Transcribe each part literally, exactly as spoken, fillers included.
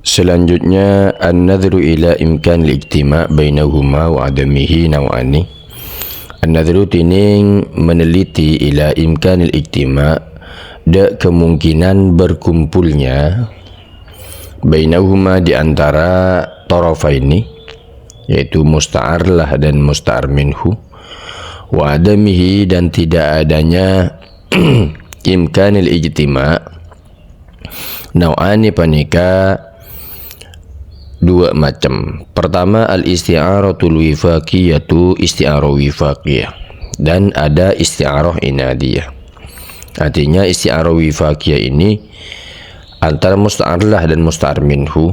Selanjutnya, an-nadhru ila imkanil ijtima' bainahuma wa adamihi naw'ani. An-nadhru, tènèng meneliti, ila imkanil ijtima', dâ' kemungkinan berkumpulnya, bainahuma, di antara tarafaini, yaitu musta'ar lah dan musta'ar minhu, wa adamihi, dan tidak adanya imkanil ijtima', naw'ani, panèka dua macam. Pertama, al-isti'aratul wifaqiyatu, isti'arah wifaqiyah. Dan ada isti'arah inadiyah. Artinya, isti'arah wifaqiyah ini antara musta'ar lah dan musta'ar minhu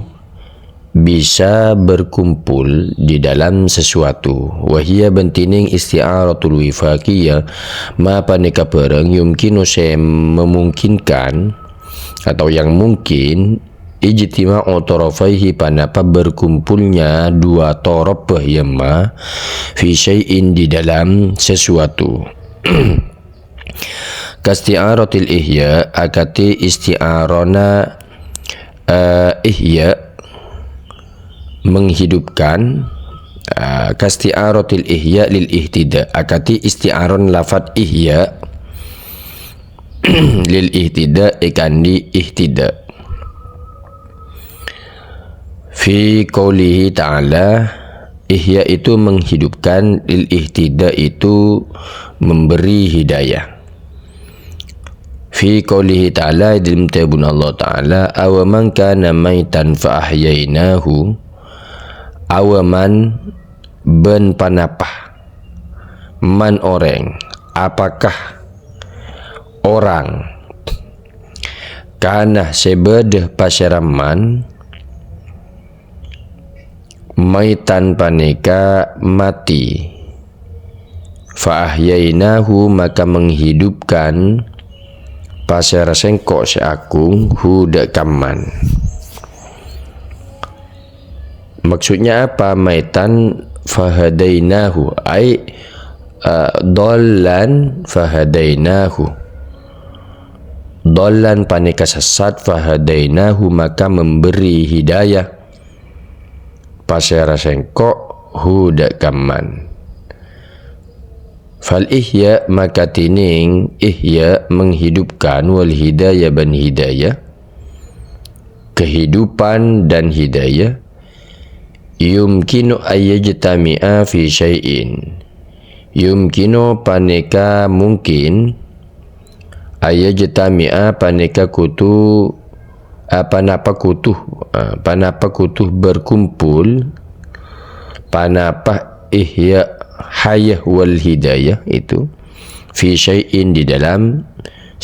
bisa berkumpul di dalam sesuatu. Wa hiya, bân tènèng isti'aratul wifaqiyah, ma, panèka bhârâng, yumkinu, sè memungkinkan, atau yang mungkin, ijtima'u tarafaihi, panapa berkumpulnya dua taraf bâh yemma, fi syai'in, di dalam sesuatu. Kasti'aratil ihya, akadhi isti'arana, eh, ihya, menghidupkan, eh, kasti'aratil ihya lil ihtida, akadhi isti'aran lafat ihya lil ihtida, èkandi ihtida. Fi qaulihi ta'ala, ihya itu menghidupkan, lil ihtida itu memberi hidayah. Fi qaulihi ta'ala, è dâlem dhâbuna Allah Ta'ala, "Awa man kana maitan fa ahyainahu." Awa man, bân panapa? Man orèng, apakah orang, kana sè bâdâ pasèra man, maitan panèka mati. Fa ahyainahu, maka menghidupkan pasèra sèngko' sè agung, hu, dâ' ka man. Maksudnya apa? Maitan fahadainahu, ai, eh, dhallan fahadainahu. Dhallan panèka sesat, fahadainahu, maka memberi hidayah. Pasèra sèngko', hu, dâ' ka man. Fal ihya, maka tènèng ihya, menghidupkan, wal hidayah, bân hidayah, kehidupan dan hidayah, yumkinu ayyajtami'a fi syai'in. Yumkinu panèka mungkin, ayyajtami'a panèka kudu, apa napa kudu, eh, panapa kudu berkumpul, panapa ihya, hayah wal hidayah itu, fi syai'in, di dalam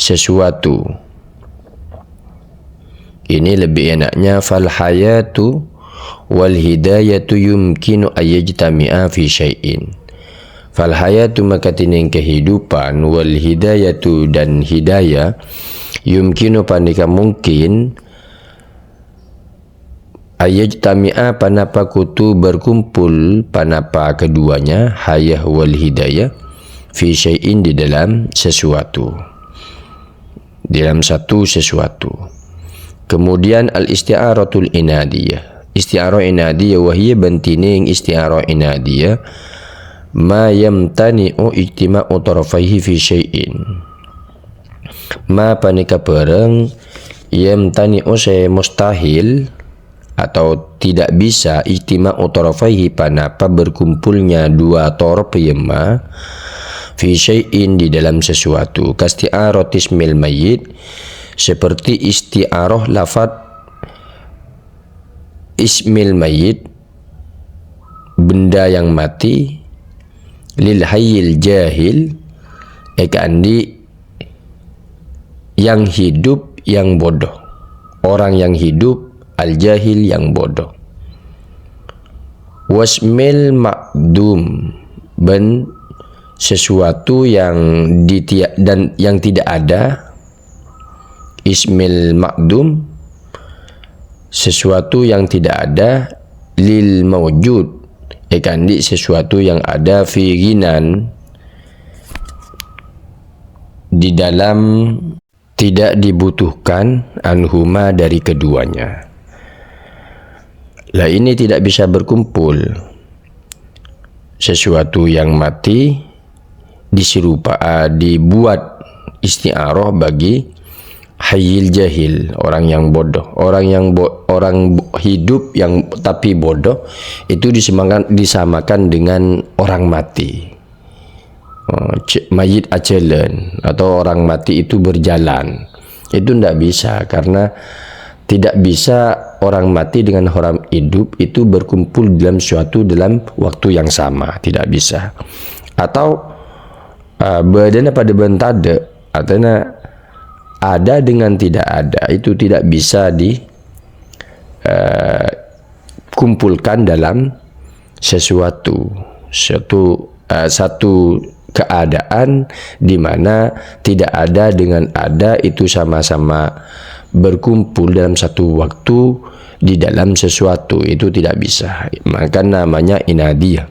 sesuatu. Ini lebih enaknya, fal hayatu wal hidayatu yumkinu ayyajtami'a fi syai'in. Fal hayatu, maka tènèng kehidupan, wal hidayatu, dan hidayah, yumkinu, panèka mungkin, ayyajtami'a, panapa kudu berkumpul, panapa keduanya, hayah wal hidayah, fi syai'in, di dalam sesuatu, dalam satu sesuatu. Kemudian al-isti'aratul inadiyah. Isti'arah inadiyah, wa hiya, bân tènèng isti'arah inadiyah, ma yamtani'u ijtima'u tarafaihi fi syai'in. Ma panèka bhârâng yamtani'u sè mustahil atau tidak bisa ijtima'u tarafaihi, panapa berkumpulnya dua taraf yemma, fi syai'in, di dalam sesuatu, kasti'aratismil mayyit, seperti isti'arah lafat ismil mayyit, benda yang mati, lil hayyil jahil, èkaandi' yang hidup yang bodoh. Orang yang hidup, al-jahil, yang bodoh. Wasmil ma'dum, bân sesuatu yang ditia-, dan yang tidak ada. Ismil ma'dum, sesuatu yang tidak ada, lil maujud, èkaandi' sesuatu yang ada, fi ghinan, di dalam tidak dibutuhkan, anhuma, dari keduanya. Lah, ini tidak bisa berkumpul. Sesuatu yang mati diserupa-, eh, dibuat isti'aroh bagi hayyil jahil, orang yang bodoh. Orang yang bo-, orang bo-, hidup yang tapi bodoh itu disemakan-, disamakan dengan orang mati. Oh, ce-, mayit ajhâlân atau orang mati itu berjalan. Itu ndak bisa, karena tidak bisa orang mati dengan orang hidup itu berkumpul dalam suatu, dalam waktu yang sama. Tidak bisa. Atau, eh, bâdâna padâ bân tadâ', artinya ada dengan tidak ada itu tidak bisa di, eh, kumpulkan dalam sesuatu, suatu, eh, satu keadaan di mana tidak ada dengan ada itu sama-sama berkumpul dalam satu waktu di dalam sesuatu, itu tidak bisa. Maka namanya inadiyah.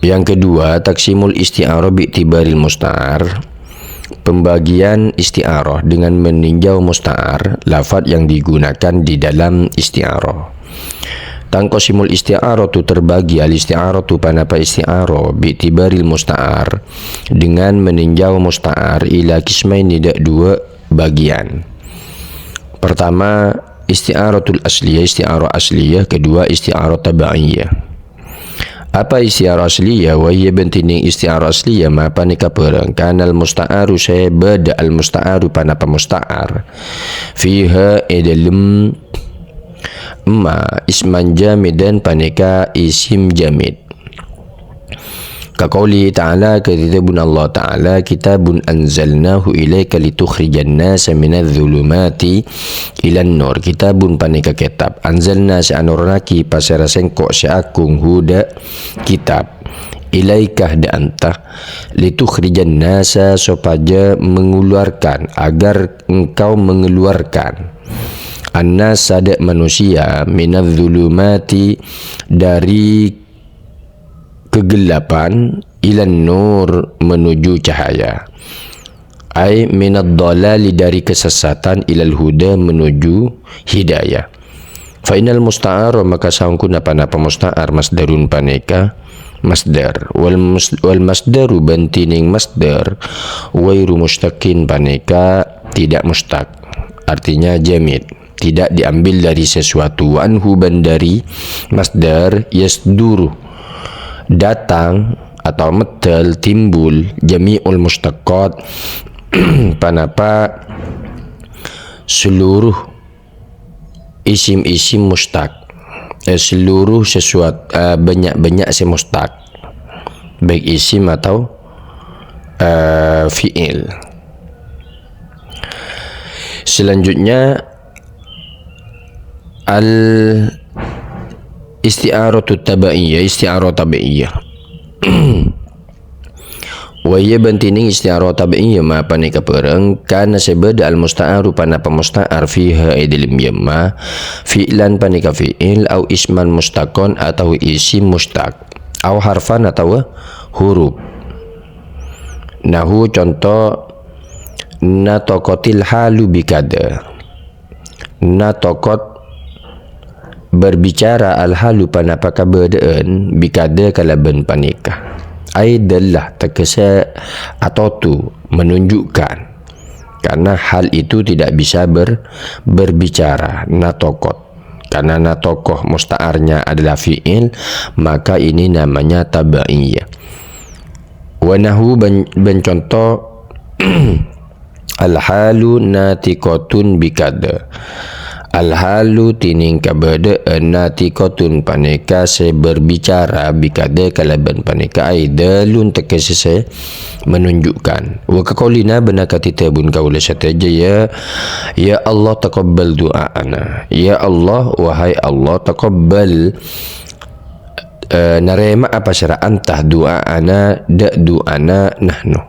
Yang kedua, taqsimul isti'arah bi'tibaril musta'ar. Pembagian isti'arah dengan meninjau musta'ar, lafaz yang digunakan di dalam isti'arah. Tanqasimul isti'aratu, terbagi al isti'aratu, panapa isti'arah, bi'tibaril musta'ar, dengan meninjau musta'ar, ila qismaini, dâ' dua bagian. Pertama, isti'aratul asliyah, isti'arah asliyah. Kedua, isti'arah tabaiyah. Apa isti'arah asliyah? Wa hiya, bân dhinèng isti'arah asliyah, ma panèka bhârâng, kanal musta'aru, sè bâdâ al musta'aru, panapa musta'ar, fiha, è dâlem ma, isman jamidan, panèka isim jamid. Ka qaulihi ta'ala, kadhi dhâbuna Allah Ta'ala, "Kitabun anzalnahu ilaika litukhrijan nasa minadz dzulumati ilan nur." Kitabun panèka kètab, anzalna sè anurunaghi pasèra Sèngko' sè agung, hu dâ' kitab, ilaika dâ' anta, litukhrijan nasa sopajâ mengeluarkan, agar engkau mengeluarkan, an-nasa dâ' manusia, minadz dzulumati, dâri kegelapan, ilan nur, menuju cahaya. Ai minad dhalali, dari kesesatan, ilal huda, menuju hidayah. Fa innal musta'ara, maka saongghuna panapa musta'ar, masdarun, panèka masdar. Wal mus-, wal masdaru, bân dhinèng masdar, ghairu musytaqqin, panèka tidak mustaq. Artinya jamid. Tidak diambil dari sesuatu. Wa anhu, bân dâri masdar, yasduru, datang atau medal, timbul, jami'ul musytaqqat, panapa seluruh isim-isim mustaq. Eh, seluruh sesuatu, eh, bânnya'-bânnya' sè mustaq. Baik isim atau, eh, fi'il. Selanjutnya, al isti'aratu tabaiyah, isti'arah tabi'iyah. Wa hiya, bân dhinèng isti'arah tabi'iyah, ma panèka bhârâng, kana sè bâdâ al musta'aru, panapa musta'ar, fiha, è dâlem yâ ma, fi'lan, panèka fi'il, au isman mustaqon, atau isim mustaq, au harfan, atawa huruf. Nahu, conto, nataqatil halu bikadza. Nataqat, berbicara, al halu, panapa kabâdâ'ân, bikadza, kalabân panèka. Ai dalla, tegese atodu, menunjukkan. Karena hal itu tidak bisa ber-, berbicara, nataqat. Karena nataqah musta'arnya adalah fi'il, maka ini namanya tabaiyah. Wa nahu bân-, bân conto, al halu nathiqatun bikadza. Al halu dhinèng kabâdâ'ân nathiqatun panèka sè berbicara bikadza kalabân panèka, ai dalun tegese sè menunjukkan. Wa ka qaulina bân akadhi dhâbuna kaulâ sadhâjâ, ya, ya Allah, taqabbal du'aana. Ya Allah, wahai Allah, taqabbal, eh, narèma'a pasèra anta du'aana, dâ' du'ana nahnu.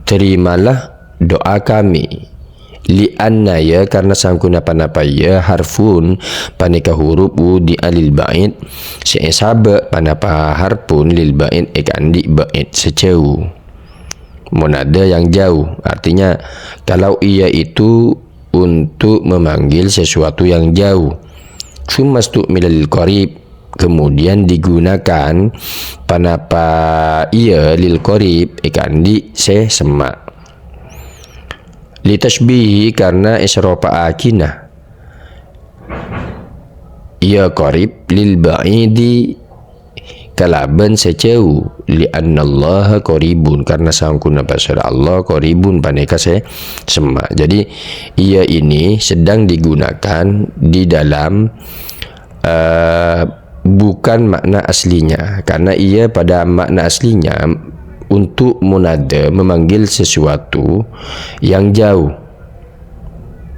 Terimalah doa kami. Li'anna ya, karena saongghuna panapa ya, harfun, panèka huruf, wudi'a lil ba'id, sè èsabâ' panapa harfun lil ba'id, èkaandi' ba'id, sè jhâu. Munada yang jauh, artinya kalau iya itu untuk memanggil sesuatu yang jauh. Tsumma stu'mila lil qarib, kemudian digunakan ponapa iyâ lil qarib, èkaandi' sè semma'. Litasybihi, karna èsaropa'aghina iyâ qarib, lil ba'idi, kalabân sè jhâu, li'annallaha qaribun, karna saongghuna pasèra Allah qaribun panèka sè semma'. Jadi, iyâ ini sedang digunakan di dalam, eh, bukan makna aslinya, karena iyâ pada makna aslinya untuk munada memanggil sesuatu yang jauh.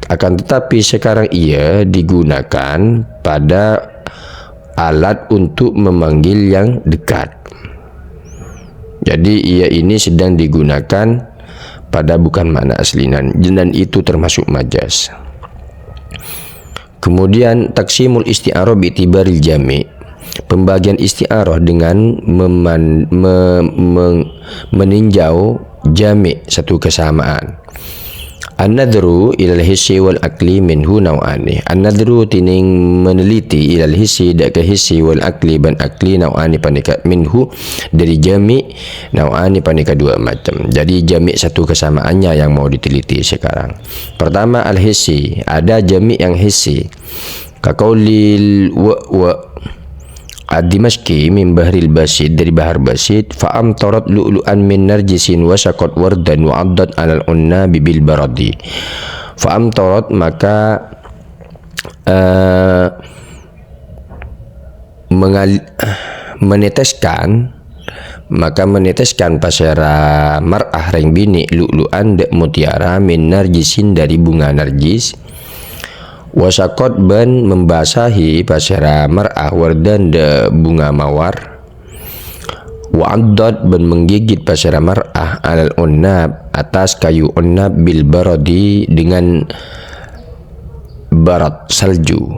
Akan tetapi sekarang iyâ digunakan pada alat untuk memanggil yang dekat. Jadi, iyâ ini sedang digunakan pada bukan makna aslinya, dan itu termasuk majaz. Kemudian, taqsimul isti'arah bi'tibaril jami', pembagian isti'arah dengan meman-, me-, meng-, meninjau jami' satu kesamaan. An-nadhru ilal hissi wal aqli minhu nau'ani. An-nadhru tènèng meneliti ilal hissi dâ' ka hissi wal aqli bân aqli nau'ani panèka minhu dâri jami' nau'ani panèka dua macem. Jadi jami' satu kesamaannya yang mau diteliti sekarang. Pertama al-hissi, ada jami' yang hissi. Kaqaulil wa, wa. Ad-Dimashqi min Bahril Basid, dari Bahar Basid, fa amtarat lu'lu'an min narjisin wa saqat wardan wa addat alal unnabi bil baradi. Fa amtarat, maka, eh, mengal-, meneteskan, maka meneteskan pasèra mar'ah rèng binè' lu'lu'an dâ' mutiara min narjisin dari bunga narjis, wa saqat bân membasahi pasèra mar'ah wardan dâ' bunga mawar. Wa addat bân menggigit pasèra mar'ah alal unnab, atas kayu unnab bil baradi dengan barad salju.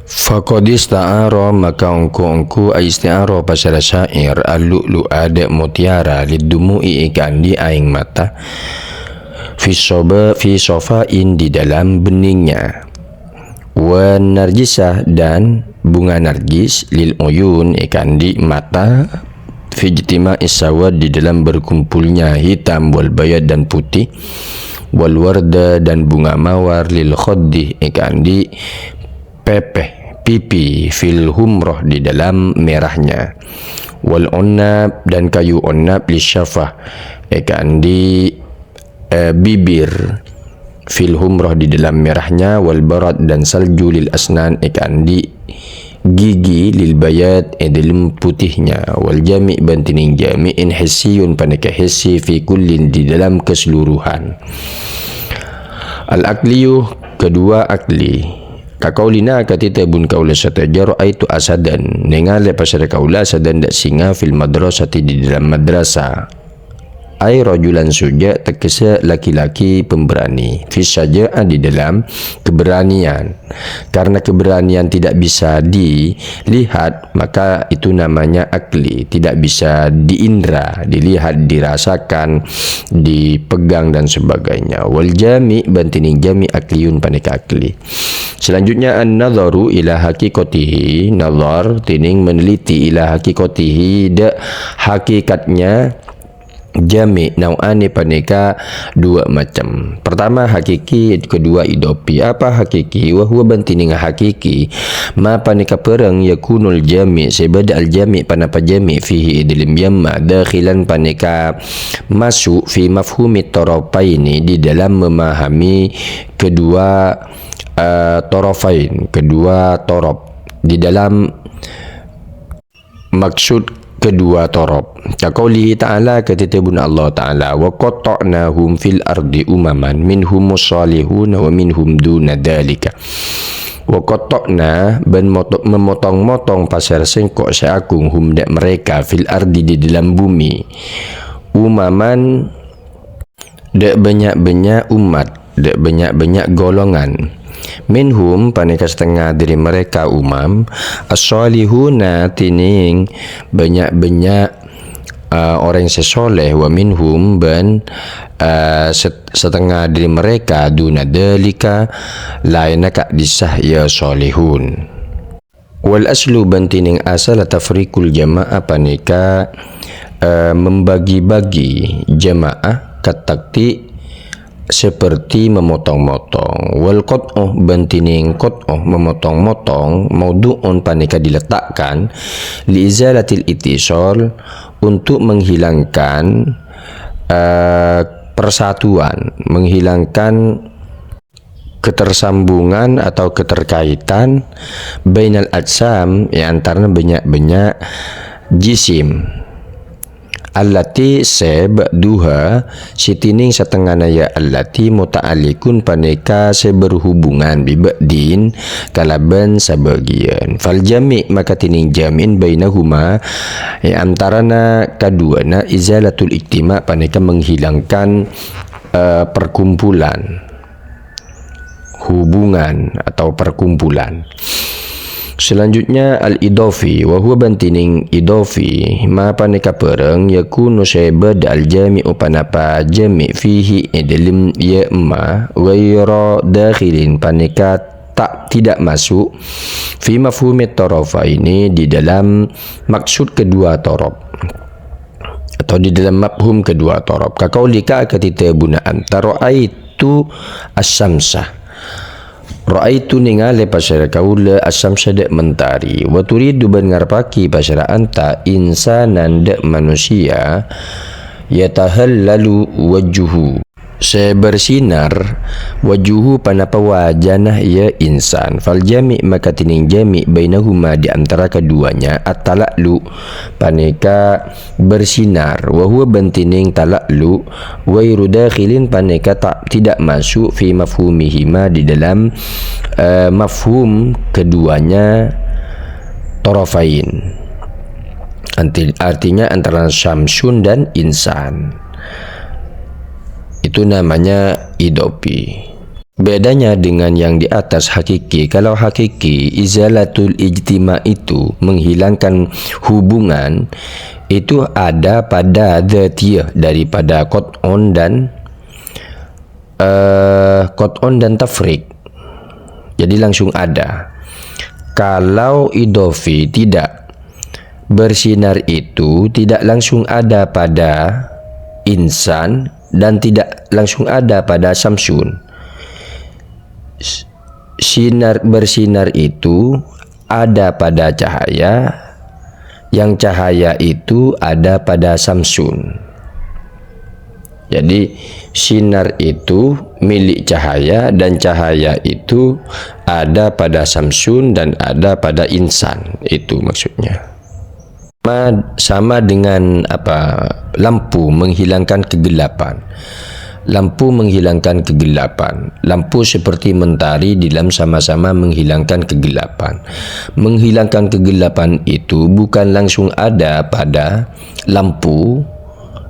Faqad ista'ara, maka ongghu-ongghu aisti'ara pasèra syair al-lu'lu'a dâ' mutiara lid-dumu'i èkaandi' aèng mata. Fi soba-, fi sofain, di dalam beningnya. Wan narjisa, dan bunga narjis, lil uyun, èkaandi' mata, fi ijtima'is sawad, di dalam berkumpulnya hitam, wal bayad, dan putih, wal warda, dan bunga mawar, lil khaddi, èkaandi' pèpè, pipi, fil humrah, di dalam merahnya, wal unnab, dan kayu unnab, lisyafa, èkaandi' eh, bibir, fil humrah, di dalam merahnya, wal barad, dan salju, lil asnan, èkaandi' gigi, lil bayad, è dâlem putihnya, wal jami', bân tènèng jami', in hissiyun, panèka hissi, fi kullin, di dalam keseluruhan. Al-aqliyu, kedua aqli. Kaqaulina, kadhi dhâbuna kaulâ sadhâjâ, ra'aitu asadan, nèngalè pasèra kaulâ asadan dâ' singa, fil madrasati, di dalam madrasah. Ai rajulan syuja', teggessa laki-laki pemberani. Fi syaja'ah, di dalam keberanian. Karena keberanian tidak bisa dilihat, maka itu namanya akli. Tidak bisa diindra, dilihat, dirasakan, dipegang, dan sebagainya. Wal jami', bân tènèng jami' akliyun, panèka akli. Selanjutnya, an-nadharu ila haqiqatihi. Nadhar, tènèng meneliti, ila haqiqatihi, dâ' hakikatnya jami', nau'ani, panèka dua macem. Pertama, hakiki, kedua, idopi. Apa hakiki? Wa huwa, bân tènèng hakiki, ma, panèka bhârâng, yakunul jami', sè bâdâ al-jami', ponapa jami', fihi, è dâlem yamma, dakhilan, panèka maso', fi mafhumi tarafaini, di dalam memahami kedua, eh, tarafain, kedua taraf, di dalam maksud kedua taraf. Kaqaulihi ta'ala, kadhi dhâbuna Allah Ta'ala, "Wa qatta'nahum fil ardi umaman, minhumus shalihuna wa minhum duna dzalika." Wa qatta'na, bân moto-, memotong-motong pasèra Sèngko' sè agung, hum, dâ' mereka, fil ardi, di dalam bumi, umaman, dâ' bânnya'-bânnya' ommat, dâ' bânnya'-bânnya' golongan. Minhum, panèka satengnga dâri mereka umam, as-shalihuna, tènèng bânnya'-bânnya' eh, orèng sè sholèh, wa minhum, bân, eh, set-, satengnga dhâri mereka, duna dzalika, laènna ka'dissa, ya, sholihun. Wal aslu, bân dhinèng asal, tafriqul jama'ah panèka, eh, membagi-bagi jamaah, katakti' seperti memotong-motong. Wal qat'u, bân dhinèng qat'u, memotong-motong, maudhu'un, panèka diletakkan, li izalatil ittisal, untuk menghilangkan, eh, persatuan, menghilangkan ketersambungan atau keterkaitan bainal ajsam, è antarana bânnya'-bânnya' jisim. Allati sè ba'duha, sè dhinèng satengngana ya allati muta'alliqun panèka sè berhubungan bi ba'din kalabân sabâgiyân. Fal jami' maka dhinèng jami'in bainahuma, è antarana kaduwâna izalatul ijtima' panèka menghilangkan, eh, perkumpulan. Hubungan atau perkumpulan. Selanjutnya al-idhafi, wa huwa bân dhinèng idhafi, ma panèka bhârâng yakunu sè bâdâ al-jami'u panapa jami' fihi è dâlem ya ma, ghaira dakhilin panèka ta', tidak masuk, fi mafhumit tharafaini, di dalam maksud kedua torop. Atau di dalam mafhum kedua torop. Ka qaulika akadhi dhâbuna anta, "Ra'aitu asy-syamsa." Ra'aitu nèngalè pasèra kaulâ asy-syamsa dâ' mentari. Wa turidu bân ngarebbhâghi pasèra anta insanan dâ' manusia yatahallalu wajhuhu. Sè bersinar, wajhuhu panapa wajana ya insan. Fal jami' maka dhinèng jami' bainahuma di antara keduanya at-tala'lu panèka bersinar. Wa huwa bân dhinèng tala'lu ghairu dakhilin panèka ta', tidak masuk fi mafhumihima di dalam, eh, mafhum keduanya torofain. Anti-, artinya antara syamsun dan insan. Itu namanya idopi. Bedanya dengan yang di atas hakiki, kalau hakiki, izalatul ijtima itu menghilangkan hubungan, itu ada pada dzatiyah daripada qat'un dan, eh, qat'un dan tafriq. Jadi langsung ada. Kalau idofi tidak. Bersinar itu tidak langsung ada pada insan dan tidak langsung ada pada samsun. S-, sinar, bersinar itu ada pada cahaya, yang cahaya itu ada pada samsun. Jadi, sinar itu milik cahaya dan cahaya itu ada pada samsun dan ada pada insan. Itu maksudnya. Ma-, sama dengan apa? Lampu menghilangkan kegelapan. Lampu menghilangkan kegelapan. Lampu seperti mentari di dalam sama-sama menghilangkan kegelapan. Menghilangkan kegelapan itu bukan langsung ada pada lampu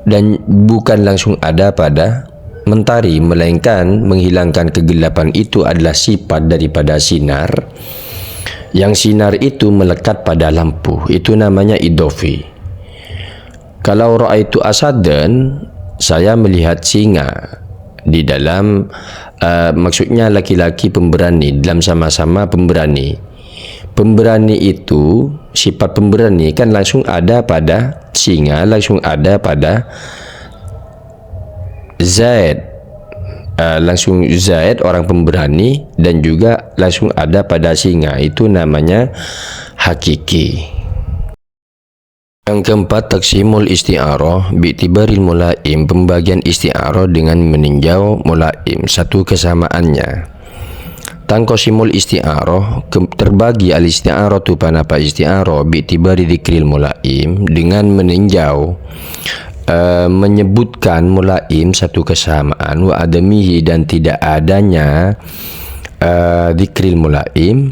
dan bukan langsung ada pada mentari, melainkan menghilangkan kegelapan itu adalah sifat daripada sinar, yang sinar itu melekat pada lampu. Itu namanya idofi. Kalau ra'aitu asadan, saya melihat singa di dalam, eh, maksudnya laki-laki pemberani, dalam sama-sama pemberani. Pemberani itu, sifat pemberani kan langsung ada pada singa, langsung ada pada Zaid. Eh, langsung Zaid orang pemberani dan juga langsung ada pada singa. Itu namanya hakiki. Yang keempat, taksimul isti'arah bi'tibaril mulaim, pembagian isti'arah dengan meninjau mulaim, satu kesamaannya. Tangkosimul isti'arah, ke-, terbagi al-isti'aratu panapa isti'arah, bi'tibari dzikril mulaim, dengan meninjau, eh, menyebutkan mulaim satu kesamaan, wa adamihi, dan tidak adanya, eh, dzikril mulaim,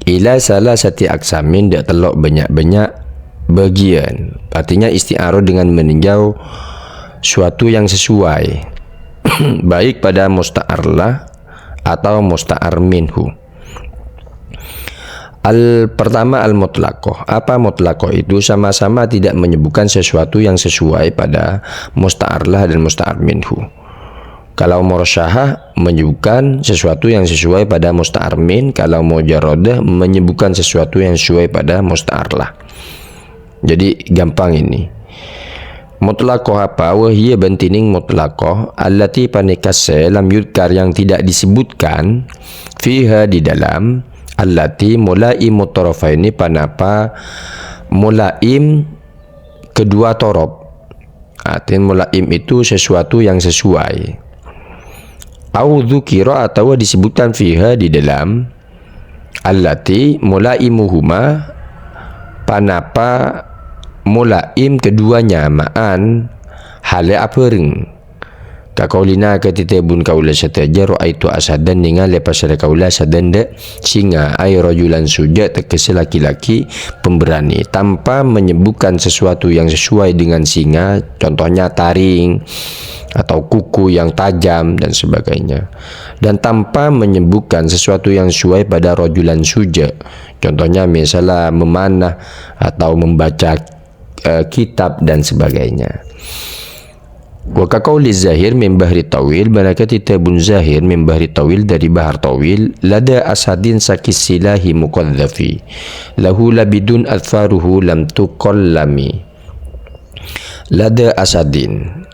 ila salasati aksamin, dâ' tello' bânnya'-bânnya' bagian. Artinya isti'arah dengan meninjau suatu yang sesuai, baik pada musta'ar lah atau musta'ar minhu. Al-, pertama, al-mutlaqah. Apa mutlaqah itu? Sama-sama tidak menyebutkan sesuatu yang sesuai pada musta'arlah dan musta'ar minhu. Kalau murasyaha menyebutkan sesuatu yang sesuai pada musta'ar min, kalau mujarradah menyebutkan sesuatu yang sesuai pada musta'arlah. Jadi, gampang ini. Mutlaqah apa? Wa hiya, bântènèng mutlaqah, allati, panèka sè, lam yudkar, yang tidak disebutkan, fiha, di dalam, allati, mula'imu tharafaini, panapa mulaim kedua thorof. Artinya mulaim itu sesuatu yang sesuai. Au dzukira, atawa disebutkan, fiha, di dalam, allati mulaimuhuma, panapa mulaim keduanya, ma'an, halè abhâreng. Ka qaulina, akadhi dhâbuna kaulâ sadhâjâ, ra'aitu asadan, nèngalè pasèra kaulâ asadan dâ' singa, ay rajulan syuja', tegese laki-laki pemberani, tanpa menyebutkan sesuatu yang sesuai dengan singa, contohnya taring atau kuku yang tajam dan sebagainya, dan tanpa menyebutkan sesuatu yang sesuai pada rajulan syuja', contohnya misalnya memanah atau membaca, eh, kitab dan sebagainya. Wa ka qauli Zahir min bahri tawil, bân akadhi dhâbuna Zahir min bahri tawil, dâri bahar tawil, lada asadin sakis silahi muqadzafi, lahu labidun adfaruhu lam tuqallami. Lada asadin,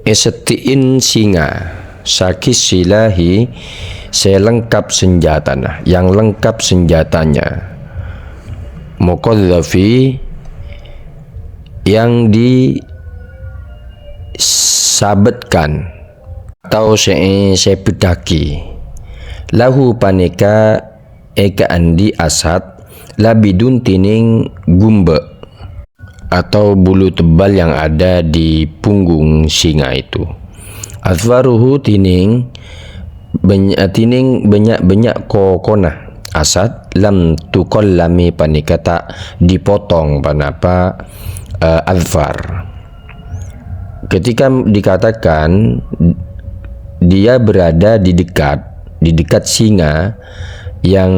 è seddi'in singa, sakis silahi, sè lengkap senjatana, yang lengkap senjatanya. Muqadzafi, yang disabetkan atau sè, sè èbhâddhâghi. Lahu panèka è kaandi' asad, labidun tènèng gumbâ' atau bulu tebal yang ada di punggung singa itu. Adfaruhu tènèng bânnya', tènèng bânnya'-bânnya' kokona asad, lam tuqallami panèka ta' dipotong panapa, eh, adfar. Ketika dikatakan dia berada di dekat, di dekat singa yang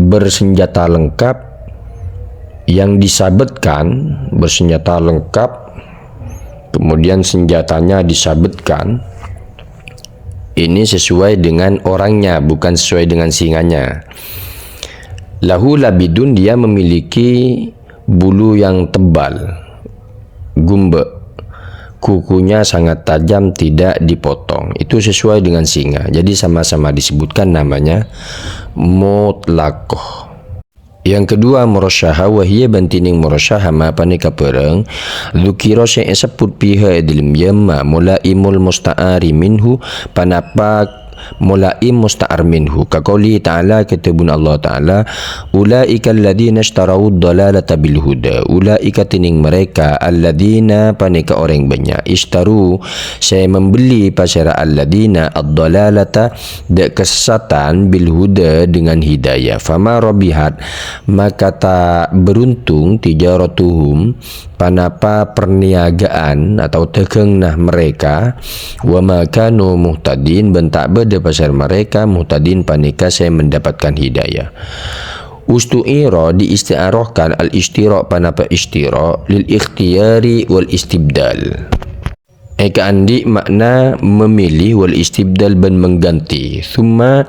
bersenjata lengkap, yang disabetkan, bersenjata lengkap, kemudian senjatanya disabetkan, ini sesuai dengan orangnya, bukan sesuai dengan singanya. Lahu labidun, dia memiliki bulu yang tebal, gumbâ'. Kukunya sangat tajam, tidak dipotong. Itu sesuai dengan singa. Jadi sama-sama disebutkan namanya mutlaqah. Yang kedua, murasyaha, wa hiya bân dhinèng murasyaha ma panèka bhârâng, dzukira sè èsebbhut fiha è dhâlem yamma, mulaimul musta'ari minhu, panapa mulaim musta'ar minhu. Ka qaulihi ta'ala, kadhâbuna Allah Ta'ala, "Ulaika alladzina isytarawud dhalalata bil huda." Ulaika dhinèng mereka, alladzina panèka orèng bânnya', isytaru sè membeli pasèra, alladzina ad-dhalalata dâ' kasessatan, bil huda dengan hidayah. Fama rabihat, maka ta' beruntung, tijaratuhum, panapa perniagaan atau dâgângnga mereka, wa ma kanu muhtadin, bân ta' bâdâ pasèra mereka muhtadin panèka sè mendapatkan hidayah. Ustu'ira, diisti'arahkan al-isytira' panapa isytira' lil ikhtiyari wal istibdal. Èkaandi' ma'na memilih wal istibdal bân mengganti. Tsumma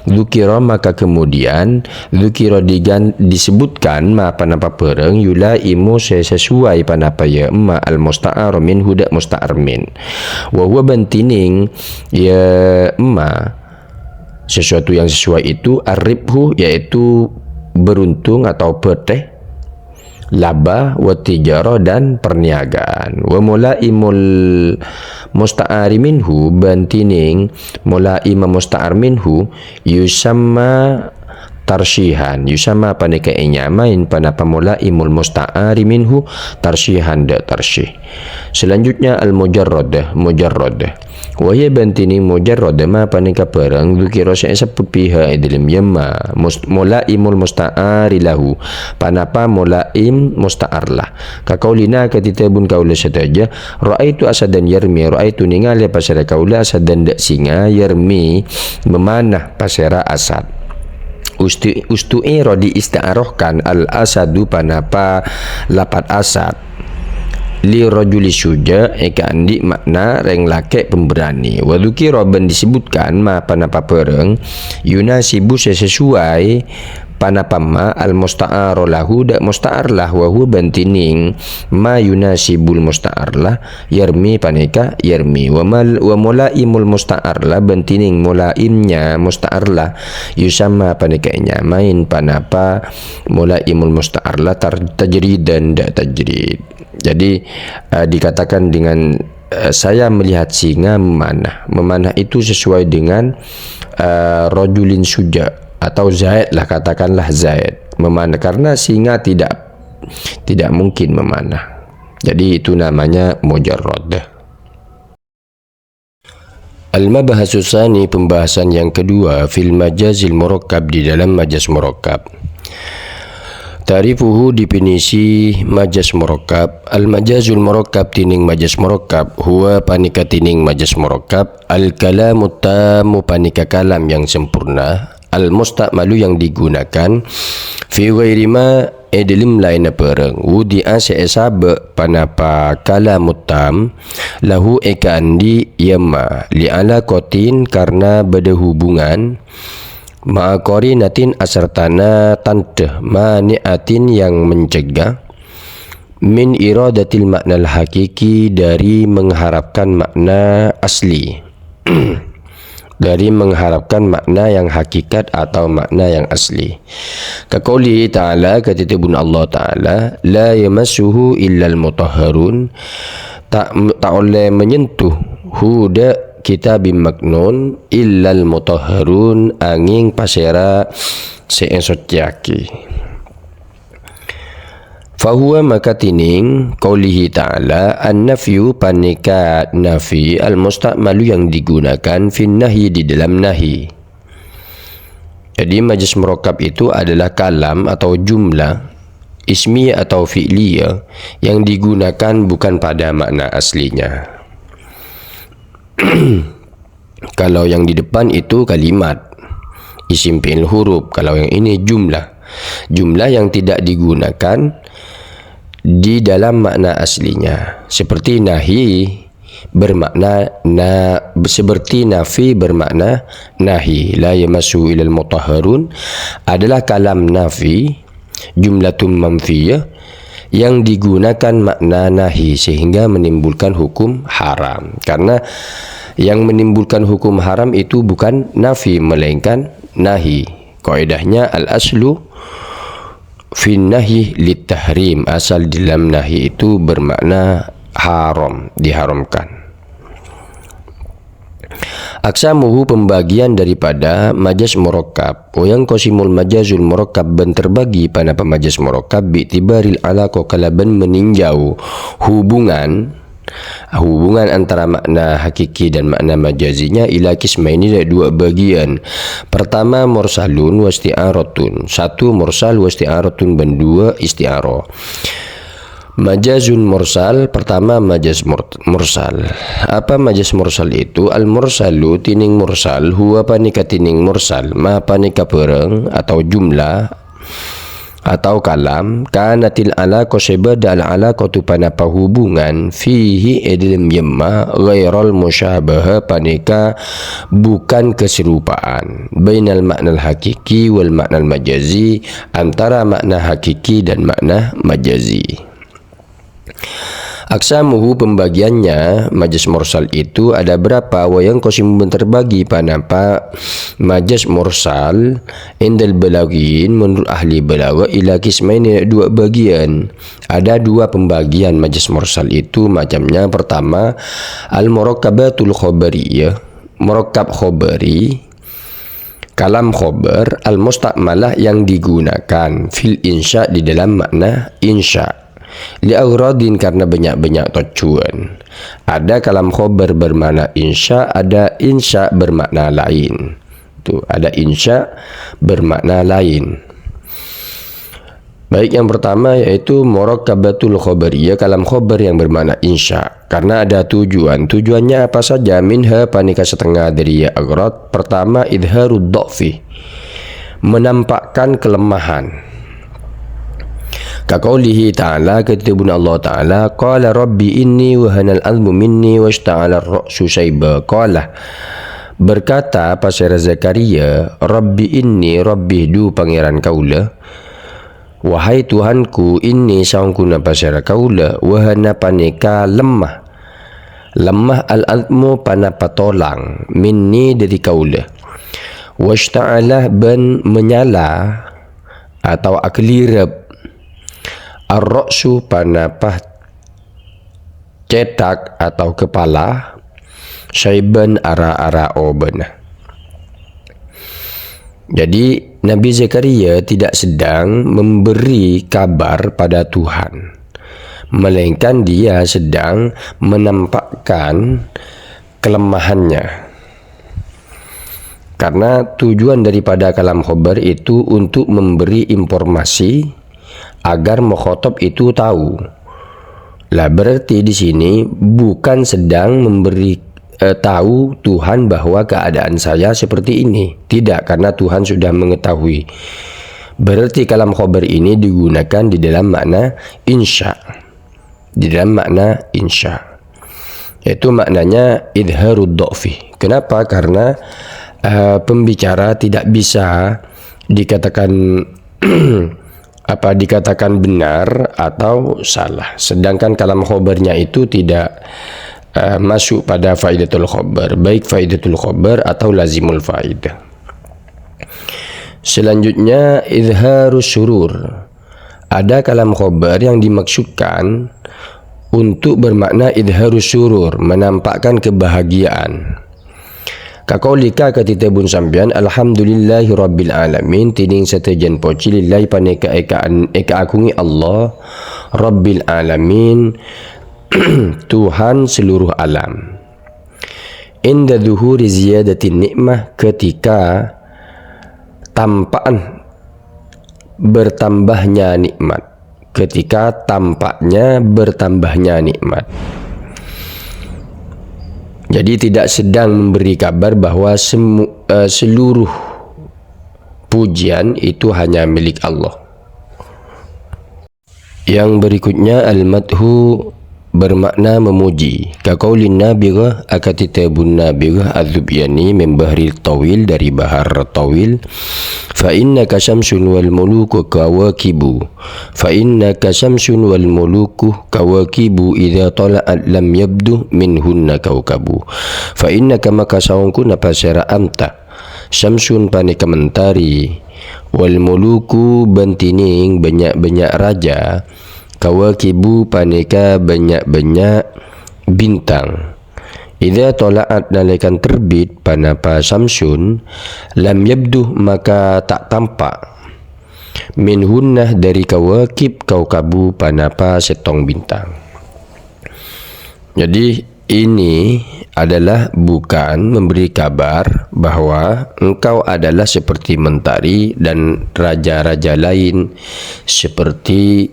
dzukira, maka kemudian, dzukira digan-, disebutkan ma panapa bhârâng yulaimu sè sesuai panapa yamma al-musta'aru minhu dâ' musta'ar min. Wa huwa bân dhinèng yamma sesuatu yang sesuai itu, ar-ribhu, yaitu beruntung atau bâdâ, laba, wa tijarah, dan perniagaan. Wa mulaimul musta'ari minhu, bân dhinèng mulaima musta'ar minhu, yusamma tarsyihan. Yusamma panèka ènyamaè panapa mulaimul musta'ari minhu tarsyihan dâ' tarsyih. Selanjutnya al-mujarradah, mujarradah. Wa hiya bân dhinèng mujarradah ma panèka bhârâng dzukira sè èsebbhut fiha è dhâlem yamma, mus-, mulaimul musta'ari lahu, panapa mulaim musta'ar lah. Ka qaulina kadhi dhâbuna kaulâ sadhâjâ, ra'aitu asadan yarmi, ra'aitu nèngalè pasèra kaulâ asadan dâ' singa, yarmi memanah pasèra asad. Ustu-, ustu'iro diista'arohkan al-asadu panapa lapat asad. Li rajuli syuja' ekaandi' ma'na rèng lakè' pemberani. Wa dzukira bân disebutkan ma panapa bhârâng yunasibu sè sesuai panapa ma al-musta'aro lahu dâ' musta'ar lah wa huwa bân dhinèng ma yunasibul musta'ar lah yarmi panèka yarmi. Wa mal-, wa mulaimul musta'ar lah bân dhinèng mulaimnya musta'ar lah yusamma panèka ènyamaè panapa mulaimul musta'ar lah tar-, tajridan dâ' tajrid. Jadi, eh, dikatakan dengan, eh, saya melihat singa memanah. Memanah itu sesuai dengan, eh, rajulin syuja' atau Zaid lah, katakanlah Zaid. Memanah, karena singa tidak, tidak mungkin memanah. Jadi itu namanya mujarrad. Al-mabhasus tsani, pembahasan yang kedua, fil majazil murakkab, di dalam majaz murakkab. Ta'rifuhu, definisi majaz murakkab. Al-majazul murakkab, dhinèng majaz murakkab, huwa panèka dhinèng majaz murakkab, al-kalamut tammu panèka kalam yang sempurna, al-musta'malu yang digunakan, fi ghairi ma è dâlem laènna bhârâng, wudi'a sè èsabâ' panapa kalamut tam, lahu èkaandi' yamma, li alaqatin karna bâdâ hubungan, ma'a qarinatin asartana tandhâ, mani'atin yang mencegah, min iradatil ma'nal hakiki dari mengharapkan makna asli. Dari mengharapkan makna yang hakikat atau makna yang asli. Ka qoulihi ta'ala, kadhi dhâbuna Allah Ta'ala, "La yamassuhu illal mutahharun." Ta', ta' ollè menyentuh hu dâ' kitabim maknun illal mutahharun, angèng pasèra sè èsoccèyaghi. Fahuwa maka dhinèng qoulihi ta'ala, an-nafyu panèka nafi al-musta'malu yang digunakan fin nahyi di dalam nahi. Jadi majaz murakkab itu adalah kalam atau jumlah ismiyah atau fi'liyah yang digunakan bukan pada makna aslinya. Kalau yang di depan itu kalimat, isim fi'il huruf. Kalau yang ini jumlah. Jumlah yang tidak digunakan di dalam makna aslinya. Seperti nahi bermakna na-, seperti nafi bermakna nahi. La yamassu ilal mutahharun adalah kalam nafi jumlatun manfiyah yang digunakan makna nahi sehingga menimbulkan hukum haram. Karena yang menimbulkan hukum haram itu bukan nafi melainkan nahi. Kaidahnya al-aslu fin nahi lit tahrim. Asal dalam nahi itu bermakna haram, diharamkan. Aqsamuhu pembagian daripada majaz murakkab. Wa yanqasimul majazul murakkab bân terbagi panapa majaz murakkab bi'tibaril alaqah kalabân meninjau hubungan, hubungan antara makna hakiki dan makna majazinya ila qismaini dâ' dua bagian. Pertama mursalun wa isti'aratun. Satu mursal wa isti'aratun bân dua isti'arah. Majazun mursal, pertama majaz mur-, mursal. Apa majaz mursal itu? Al-mursalu, dhinèng mursal, huwa panèka dhinèng mursal, ma panèka bhârâng atau jumlah atau kalam, kanatil alaqah sè bâdâ al-alaqatu panapa hubungan, fihi è dâlem yamma, ghairal musyabahah panèka bukan keserupaan, bainal ma'nal hakiki wal ma'nal majazi, antara makna hakiki dan makna majazi. Aqsamuhu, pembagiannya, majaz mursal itu ada berapa? Wa yanqasimu, terbagi, panapa majaz mursal indal balaghiyin, menurut ahli balaghah, ila qismaini, dua bagian. Ada dua pembagian majaz mursal itu macamnya. Pertama, al-murakkabatul khabariyah, murakkab khabari, kalam khobar al-musta'malah yang digunakan fil insya di dalam makna insya. Li aghradin, karena banyak-banyak tujuan. Ada kalam khobar bermakna insya, ada insya bermakna lain. Tuh, ada insya bermakna lain. Baik, yang pertama yaitu murakkabatul khabariyah, kalam khobar yang bermakna insya. Karena ada tujuan. Tujuannya apa saja? Minha, panèka setengah dari ya aghrad. Pertama, idharud dha'fi. menampakkan kelemahan. Ka qaulihi ta'ala, katèbuna Allah Ta'ala, "Qala rabbi inni wahanal 'azmu minni washta'alar ra'su syaiba." Qala, berkata pasèra Zakaria, "Rabbi inni, Rabbi, dhu Pangèran kaulâ, wahai Tuhanku, inni, saongghuna pasèra kaulâ, wahana, panèka lemma." Lemma al-'azmu, panapa tolang, minni, dhâri kaulâ. Washta'ala, bân manyala, atau aghâlirep. Ar-ra'su, panapa cèthak atau kepala, syaiban, ra-ara obâna. Jadi, Nabi Zakaria tidak sedang memberi kabar pada Tuhan, melainkan dia sedang menampakkan kelemahannya. Karena tujuan daripada kalam khobar itu untuk memberi informasi agar mukhatab itu tahu. Lah, berarti di sini bukan sedang memberi, eh, tahu Tuhan bahwa keadaan saya seperti ini. Tidak, karena Tuhan sudah mengetahui. Berarti kalam khobar ini digunakan di dalam makna insya. Di dalam makna insya. Yaitu maknanya idharud dha'fi. Kenapa? Karena, eh, pembicara tidak bisa dikatakan apa dikatakan benar atau salah. Sedangkan kalam khobarnya itu tidak, eh, masuk pada faidatul khobar, baik faidatul khobar atau lazimul faidah. Selanjutnya, idharus surur. Ada kalam khobar yang dimaksudkan untuk bermakna idharus surur, menampakkan kebahagiaan. Ka qaulika, katèbun sampèyan, "Alhamdulillahi rabbil alamin," dhinèng sadhâjâna pojhi lillahi panèka èka-, èkaaghungè Allah, rabbil alamin, Tuhan seluruh alam. Inda dhuhuri ziyadatin ni'mah, ketika tampa'an bertambahnya nikmat. Ketika tampaknya bertambahnya nikmat. Jadi, tidak sedang memberi kabar bahwa semu-, eh, seluruh pujian itu hanya milik Allah. Yang berikutnya, al-madhu bermakna memuji. Ka qaulin nabigha, akatèbun Nabigha Az-Zubyani min bahril tawil, dari bahar tawil. "Fa innaka syamsun wal muluku kawakibu." "Fa innaka syamsun wal muluku kawakibu, idza tala'at lam yabdu minhunna kaukabu." "Fa innaka," maka saongghuna pasèra anta, "syamsun," panèka mentari, "wal muluku," bân dhinèng bânnya'-bânnya' raja, "kawakibu," panèka bânnya'-bânnya' bintang. "Idza tala'at," nalèkana terbit, panapa syamsun, "lam yabdu," maka ta' tampa', "minhunna," dhâri kawakib kaukabu, panapa sèttong bintang. Jadi, ini adalah bukan memberi kabar bahwa engkau adalah seperti mentari dan raja-raja lain seperti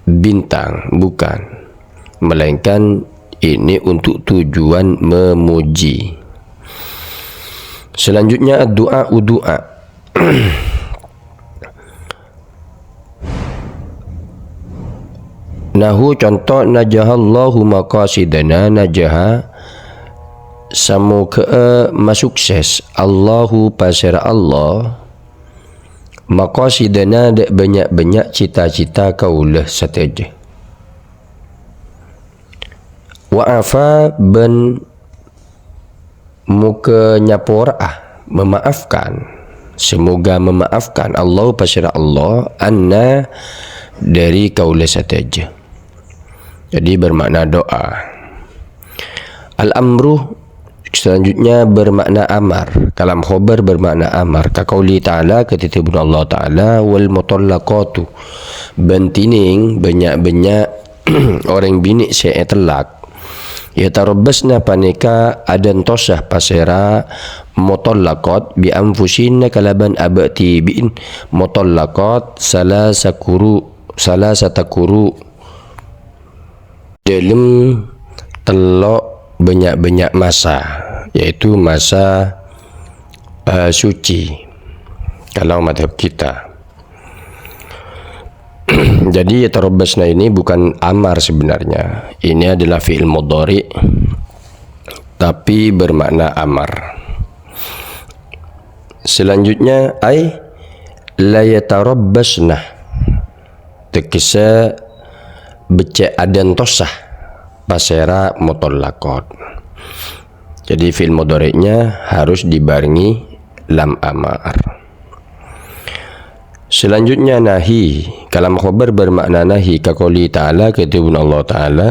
bintang, bukan. Melainkan ini untuk tujuan memuji. Selanjutnya, doa, doa. Nahu, conto, najahallahu maqasidana, najaha, samoghâ'â masukses, Allahu, pasèra Allah, maqasidana, dâ' bânnya'-bânnya' cita-cita kaulâ sadhâjâ. Wa afa, bân moghâ nyapora'a, memaafkan. Semoga memaafkan Allah, pasèra Allah, anna, dhâri kaulâ sadhâjâ. Jadi bermakna doa. Al-amru selanjutnya bermakna amar. Kalam khobar bermakna amar. Ka qauli ta'ala, katèbun Allah Ta'ala, "Wal mutallaqatu," bân dhinèng bânnya'-bânnya' orèng binè' sè ètellak. "Yatarabbasna," panèka adantosa pasèra mutallaqat, "bi anfusihinna," kalabân abâ' dhibi'in mutallaqat, "salasa quru', salasata quru'." Dâlem tello' bânnya'-bânnya' masa, yaitu masa, eh, suci. kalau madhab kita. Jadi, yatarabbasna ini bukan amar sebenarnya. Ini adalah fi'il mudhari, tapi bermakna amar. Selanjutnya, ay la yatarabbasna. Tegese becce' adantosa pasera mutallaqat. Jadi, fi'il mudhari'nya harus dibarengi lam amar. Selanjutnya, nahi. Kalam khobar bermakna nahi, ka qouli ta'ala, ka dhâbuna Allah Ta'ala,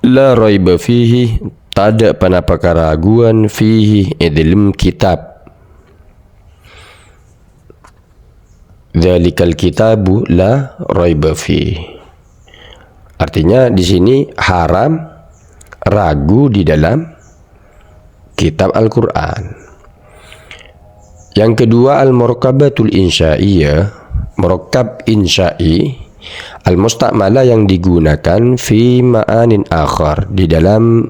"La raiba fihi," tadâ' ponapa karaguan, "fihi," è dhâlem kitab. "Dzalikal kitabu la raiba fihi." Artinya, di sini haram ragu di dalam kitab Al-Qur'an. Yang kedua, al-murakkabatul insya'iyah, murakkab insya'i, al-musta'malah yang digunakan fi ma'anin akhar, di dalam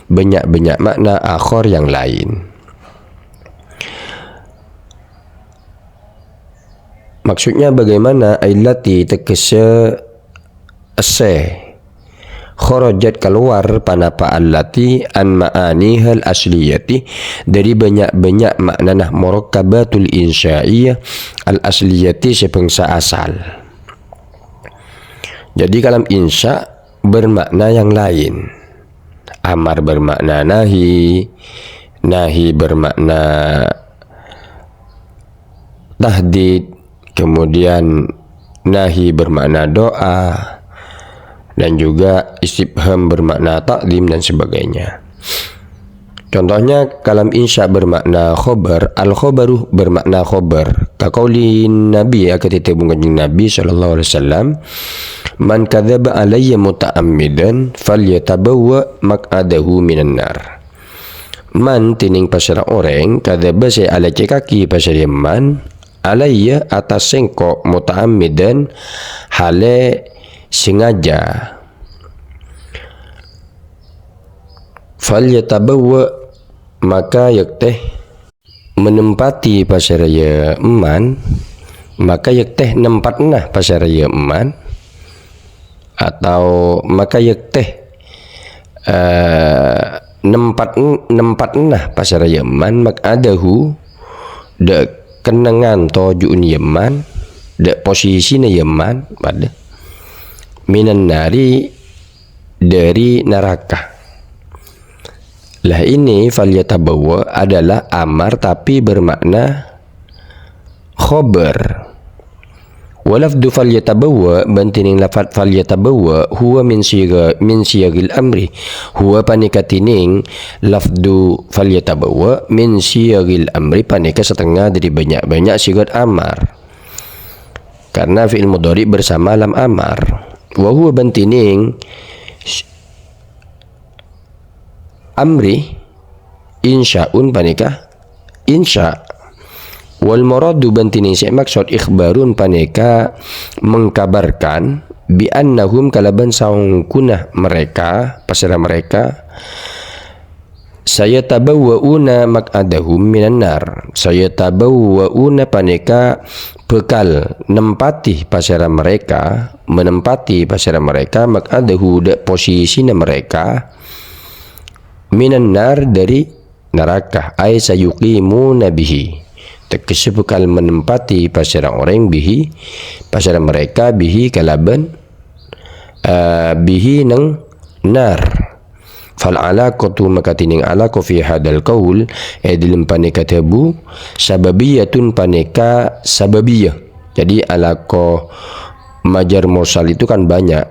banyak-banyak makna akhar yang lain. Maksudnya bagaimana? Allati tegese esse. Kharajat keluar ponapa allati an ma'anihal asliyati, dari banyak-banyak maknana murakkabatul insya'iyah al asliyati sè bangsa asal. Jadi kalam insya bermakna yang lain. Amar bermakna nahi, nahi bermakna tahdid, kemudian nahi bermakna doa, dan juga istifham bermakna takdim dan sebagainya. Contohnya, kalam insya bermakna khobar, al-khobaru bermakna khobar. Ka qaulin Nabi, akadhi dhâbuna Kanjeng Nabi sallallahu alaihi wasallam, "Man kadzaba alayya muta'ammidan falyatabawwa maq'adahu minan nar." Man, dhinèng pasèra orèng, kadzaba sè alècèkaghi pasèra man, alayya, attas sèngko', muta'ammidan, halè sengaja. Falyatabawwa, maka yèktè menempati pasèra yâ man, maka yèktè nempatna pasèra yâ man, atau maka yèktè, eh, nempat-, nempatna pasèra yâ man, maq'adahu, dâ' kennengngan toju'na yâ man, dâ' posisina yâ man, padâ. Minan nari, dari neraka. Lah, ini falyatabawwa adalah amar tapi bermakna khobar. Wa lafdzu falyatabawwa, bân dhinèng lafat falyatabawwa, huwa min siga-, min siyagil amri. Huwa panèka dhinèng lafdzu falyatabawwa min siyagil amri, panèka satengnga dhâri bânnya'-bânnya' sigat amar. Karena fi'il mudhari' bersama lam amar. Wa huwa bân dhinèng amri insya'un panèka insya'. Wal muradu bân dhinèng sè maksod ikhbarun panèka mengkabarkan bi annahum kalabân saongghuna mereka, pasèra mereka, sayatabawwa'una maq'adahum minan nar. Sayatabawwa'una panèka bhâkal nempati pasèra mereka, menempati pasèra mereka, maq'adahu dâ' posisina mereka, minan nar dhâri naraka, ay sayuqimuna bihi. Tegese bhâkal menempati pasèra orèng bihi, pasèra mereka bihi kalabân, eh, bihi neng nar. Fal alaqatu maka dhinèng alaqah fi hadzal qaul, è dhâlem panèka dhâbu, sababiyatun panèka sababiyah. Jadi alaqah majar mursal itu kan banyak,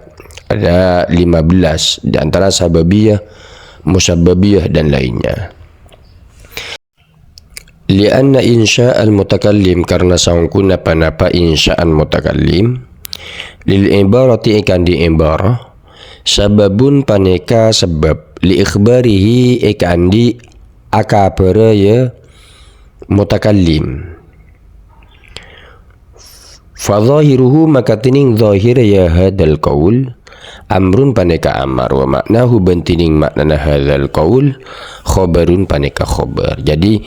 ada lima belas, di antara sababiyah, musabbabiyah, dan lainnya. Li'anna insya'al mutakallim, karena saongghuna ponapa insya'an mutakallim, lil ibarati èkaandi ibarah, sababun panèka sabab, li ikhbarihi èkaandi akabhârâ yâ mutakallim. Fa zahiruhu maka dhinèng zahirra yâ hadzal qaul, amrun panèka amar, wa ma'nahu bân dhinèng ma'nana hadzal qaul, khobarun panèka khobar. Jadi,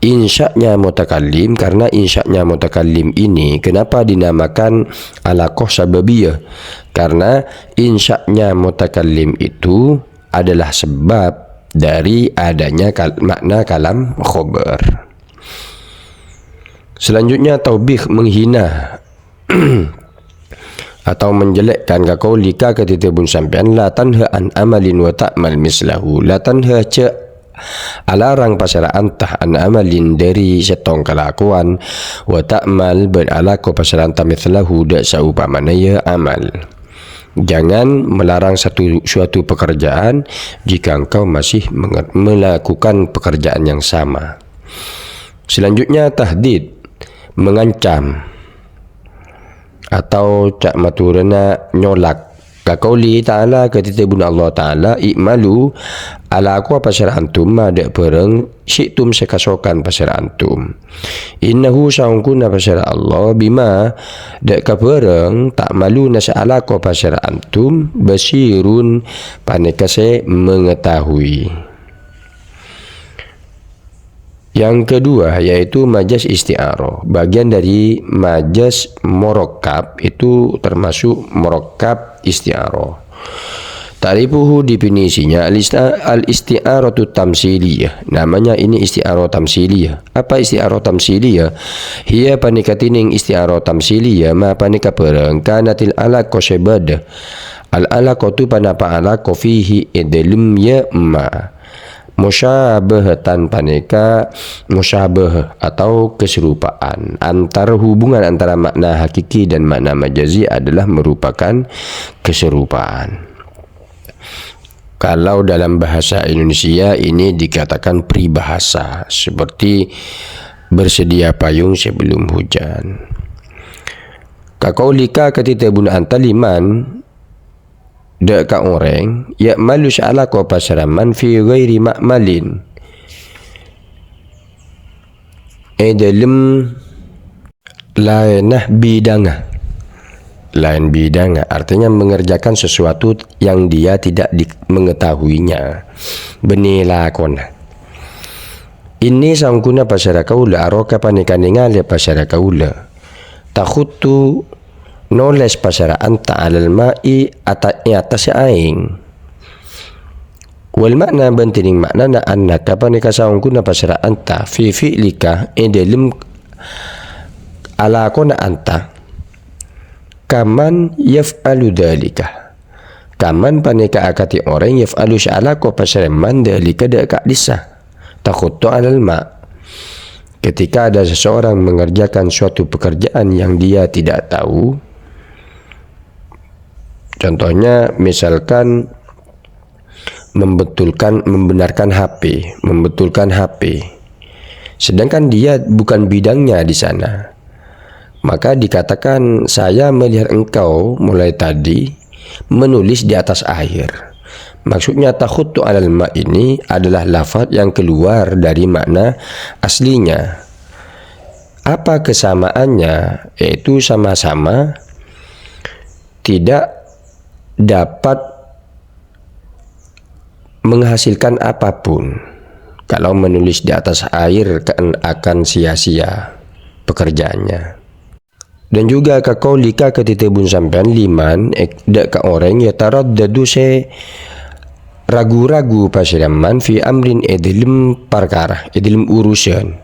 Insya'nya mutakallim, karena insya'nya mutakallim ini kenapa dinamakan alaqah sababiyah? Karena insya'nya mutakallim itu adalah sebab dari adanya kal-, makna kalam khobar. Selanjutnya, taubih, menghina atau menjelekkan, ka qaulika, ka dhâdhâbun sampèyan, "La tanha an amalin wa ta'mal mislahu." La tanha, jhâ' alarang pasèra anta, an amalin, dhâri sèttong kalakowan, wa ta'mal, bân alako pasèra anta, mislahu, dâ' saompamana, yâ, amal. Jangan melarang satu, suatu pekerjaan jika engkau masih menger-, melakukan pekerjaan yang sama. Selanjutnya, tahdid, mengancam, atau ca' Madhurâna nyolak. Ka qauli ta'ala, ka dhâdhâbunna Allah Ta'ala, "I'malu," alakowa pasèra antum, "ma," dâ' bhârâng, "syi'tum," sè kasokan pasèra antum. "Innahu," saongghuna pasèra Allah, "bima," dâ' ka bhârâng, "ta'maluna," sè alako pasèra antum, "basirun," panèka sè mengetahui. Yang kedua, yaitu majaz isti'arah. Bagian dari majaz murakkab itu termasuk murakkab isti'arah. Ta'rifuhu, definisinya, al-ista-, al-isti'aratu tamsiliyah. Namanya ini isti'arah tamsiliyah. Apa isti'arah tamsiliyah? Hiya, panèka tènèng isti'arah tamsiliyah, ma, panèka bhârâng, kanatil alaqah, sè bâdâ. Al-alaqatu, panapa alaqah, fihi, è dhâlem, yâ, ma. Musyabahatan, panèka musyabahah atau keserupaan antar, hubungan antara makna hakiki dan makna majazi adalah merupakan keserupaan. Kalau dalam bahasa Indonesia ini dikatakan peribahasa, seperti bersedia payung sebelum hujan. Ka qaulika, ka dhâdhâbunna anta, liman, dâ' ka orèng, ya'malu, sè alako pasèra man, fi ghairi ma'malin, è dhâlem laènna bidangnga. Laèn bidangnga, artinya mengerjakan sesuatu yang dia tidak di-, mengetahuinya. Bânnè lakona. Inni, saongghuna pasèra kaulâ, araka, panèka nèngalè pasèra kaulâ. Takhuttu, nolès pasèra anta, alal ma'i, ata-, è attas aèng. Wal ma'na, bân tènèng ma'nana, annaka, panèka saongghuna pasèra anta, fi fi'lika, è dhâlem alakona anta, kaman yaf'alu dzalika. Kaman panèka akadhi orèng yaf'alu sè alako pasèra man dzalika dâ' ka'dhissa. Takhuttu alal ma'. Ketika ada seseorang mengerjakan suatu pekerjaan yang dia tidak tahu, contohnya misalkan membetulkan, membenarkan H P, membetulkan H P. Sedangkan dia bukan bidangnya di sana. Maka dikatakan, "Saya melihat engkau mulai tadi menulis di atas air." Maksudnya, takhuttu alal ma' ini adalah lafaz yang keluar dari makna aslinya. Apa kesamaannya? Yaitu sama-sama tidak dapat menghasilkan apapun. Kalau menulis di atas air, kan akan sia-sia pekerjaannya. Dan juga ka qaulika, ka dhâdhâbun sampèyan, liman, ek-, dâ' ka orèng, yataraddadu, sè ragu-ragu, pasèra man, fi amrin, è dhâlem parkara, è dhâlem urusan.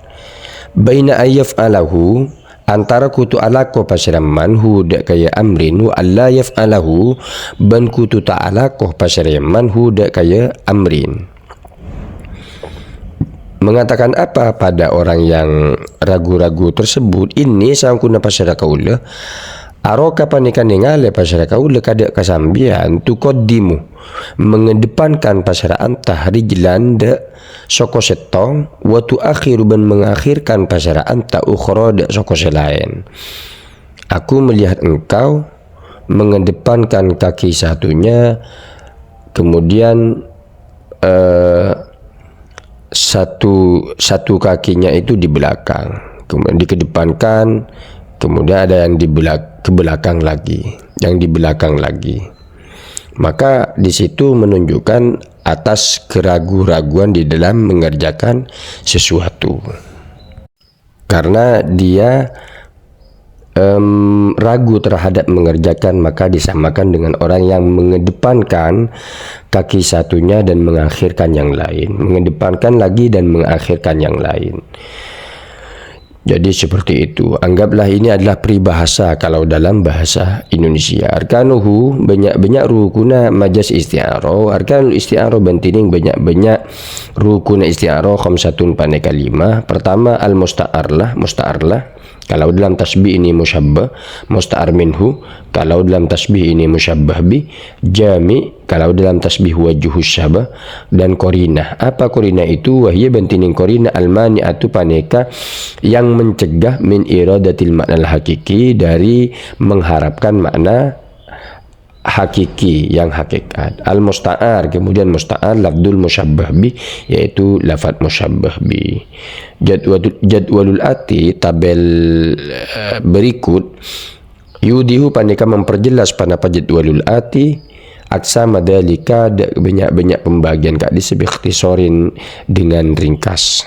Baina ayyaf'alahu, antara kodhu alako pasèra man hu dâ' ka yâ amrin, wa alla yaf'alahu, bân kodhu ta' alako pasèra man hu dâ' ka yâ amrin. Mengatakan apa pada orang yang ragu-ragu tersebut? Inni, saongghuna pasèra kaulâ, araka, panèka nèngalè pasèra kaulâ ka dâ' ka sampèyan, tuqaddimu, mengedepankan pasèra anta, rijlan, dâ' soko sèttong, wa tu'akhiru, bân mengakhirkan pasèra anta, ukhra, dâ' soko sè laèn. Aku melihat engkau mengedepankan kaki satunya, kemudian, eh, satu, satu kakinya itu di belakang, kemudian dikedepankan, kemudian ada yang di belak-, ke belakang lagi, yang di belakang lagi. Maka di situ menunjukkan atas keragu-raguan di dalam mengerjakan sesuatu. Karena dia, em, ragu terhadap mengerjakan, maka disamakan dengan orang yang mengedepankan kaki satunya dan mengakhirkan yang lain. Mengedepankan lagi dan mengakhirkan yang lain. Jadi seperti itu. Anggaplah ini adalah peribahasa kalau dalam bahasa Indonesia. Arkanuhu, bânnya'-bânnya' rukunna majaz isti'aroh. Arkanul isti'aroh bhântènèng bânnya'-bânnya' rukunna isti'aroh, khamsatun, panèka lima. Pertama, al-musta'ar lah, musta'ar lah. Kalau dalam tasbih ini musyabbah, musta'ar minhu. Kalau dalam tasbih ini musyabbah bi, jami'. Kalau dalam tasbih wajhu syabah, dan qarinah. Apa qarinah itu? Wahiyya bhântènèng qarinah al-mani'atu panèka yang mencegah min iradatil ma'nal hakiki, dari mengharapkan makna hakiki, yang hakikat. Al-musta'ar, kemudian musta'ar lafdul musyabbah bi, yaitu lafad musyabbah bi. Jadwalul, jadwalul ati, tabel, eh, berikut, yudihu panèka memperjelas ponapa jadwalul ati, aksa madalika, da-, bânnya'-bânnya' pembagian ka'dissa bi ikhtisorin, dengan ringkas.